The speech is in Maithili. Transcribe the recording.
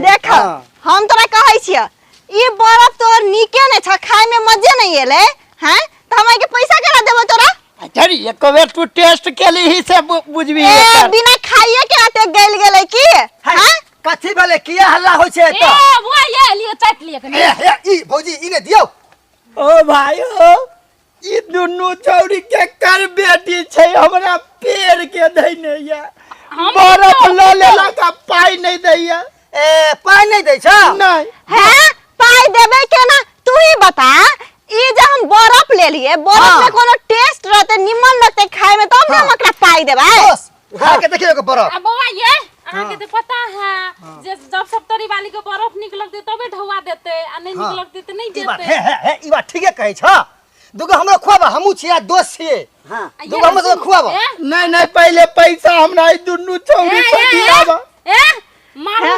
देख, हम तोरा कहै छियै, ई बर्फ तोर नीके नहि छ, खाय में मजे नहीं एले हैं, त हम के पैसा केना देबो तोरा? अच्छा रे, एको बेर तू टेस्ट केली ही से बुझबी। ए एकर। बिना खाइए के अटक गेल गेलै की? है, हैं? कथी भेलै? किया हल्ला होइ छै ए एतऽ? बुआ, ये लियो, चाटि लिअ कनि। ए, हे, ई भौजी, ई ने दियौ। ओ भाई ओ, ई दुनू छौड़ी के कर बेटी छै हमरा पेड़ के धैने या हम बरफ दियौ, लऽ दियौ। लेलक आ पाइ नहि दैया। ए, पाइ नहि दै छ? नहि। हैं, पाइ देबै केना? तू ही बता, ई जे हम बर्फ लेलिए, बर्फ में कोनो टेस्ट रहते, निमन लगते खाए में, तब ने हम एकरा पाइ देबै। बस खा के देखियौ एगो बरफ। आ बौआ ये, अहाँके तऽ पता है जे जब सप्तरी वाली के बरफ नीक लगतै तबे ढौआ देतै, आ नहि नीक लगतै तऽ नहि ई बात देतै। हे हे हे, ई बात ठीके कहै छ। दूगो हमरो खुआबा, हमहूँ छियै दोस्त छियै। आ ये दूगो हमरो सबके खुआबा। ए, नहि नहि, पहिले पैसा हमरा ई दुनू छौड़ी ए, पर ए, दियाबा। ए, मारू।